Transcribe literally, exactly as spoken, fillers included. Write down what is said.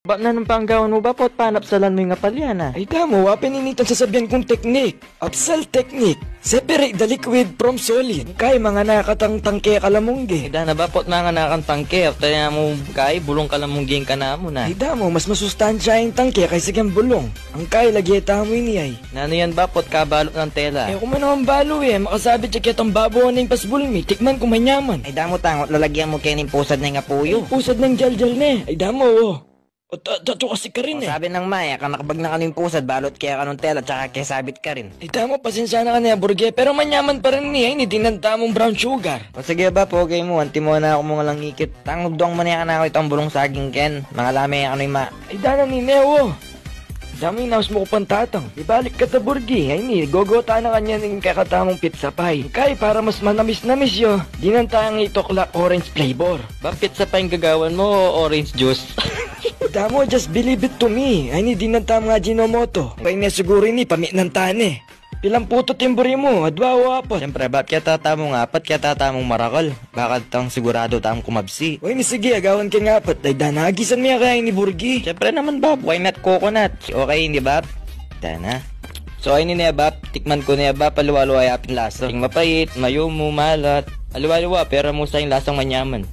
Bap, nanung panggawan mu, Bap, ot panapsalan mu ing apalya na? Ay damu, apin ini itang sasabian kung teknik. Apsal teknik. Separate the liquid from solid. Kay manganakan tang tangke kalamungge. Ay dana, Bap, ot manganakan tangke, ot taya mu kay bulung kalamungge ing kanamu na. Ay damu, mas masustansya ing tangke kaysa keng bulung. Ang kay lagyan tamu ini ay. Nanu yan, Bap, ot kabalut nang tela? E ku man naman balu e, makasabit ya ketang babo na ing pasbul mi, tikman ku manyaman. Ay damu, tang ot lalagyan mu keni ing pusad na ing apu yu. Ay, pusad na ing jaljal ne. Ay damu, o. O, ta-, tatu kasi karin e. O, sabi nang maya, kanakbag na kanu ing pusad, balut ke kanu ing tela, tsaka ke sabit karin. Ay damu, pasensya na ka ne, Burgi, pero manyaman pa rin ini, ay ini, dinan tamung brown sugar. O sige, Bap, okay mu, antimo na ku mu ngan lang ikit. Tang ugdung mu ne kanaku itang bulung saging ken, mangalame kanu ima. Ay dana nine, o. Damu, inaus mu ku pang tatang. Ibalik ka ta, Burgi. Ay ini, gogota na kanyan ing kekatamung pizza pie. Kay para mas manamis-namis yu, dinan tayang ituklak orange flavor. Bap, pizza pie ing gagawan mu o orange juice? Damu, just believe it to me. Ay ini, dinan tamung Ajinomoto. Kay ne siguru ini, paminan ta ne. Pilang putot ing buri mu, adwa o apat? Siyempre, Bap, keta tamung apat, keta tamung marakal. Baka tang sigurado tamung kumabsi. O ini sige, agawan ke ing apat. Ay dana, agisan mi ya kaya ini, Burgi? Siyempre naman, Bap, why not coconut? Okay ini, Bap? Dana. So, ay ini ne, Bap, tikman ku ne, Bap, aliwa-liwa ya pin lasa. Ing mapait, mayumu, malat. Aliwa-liwa, pero musa ing lasang manyaman.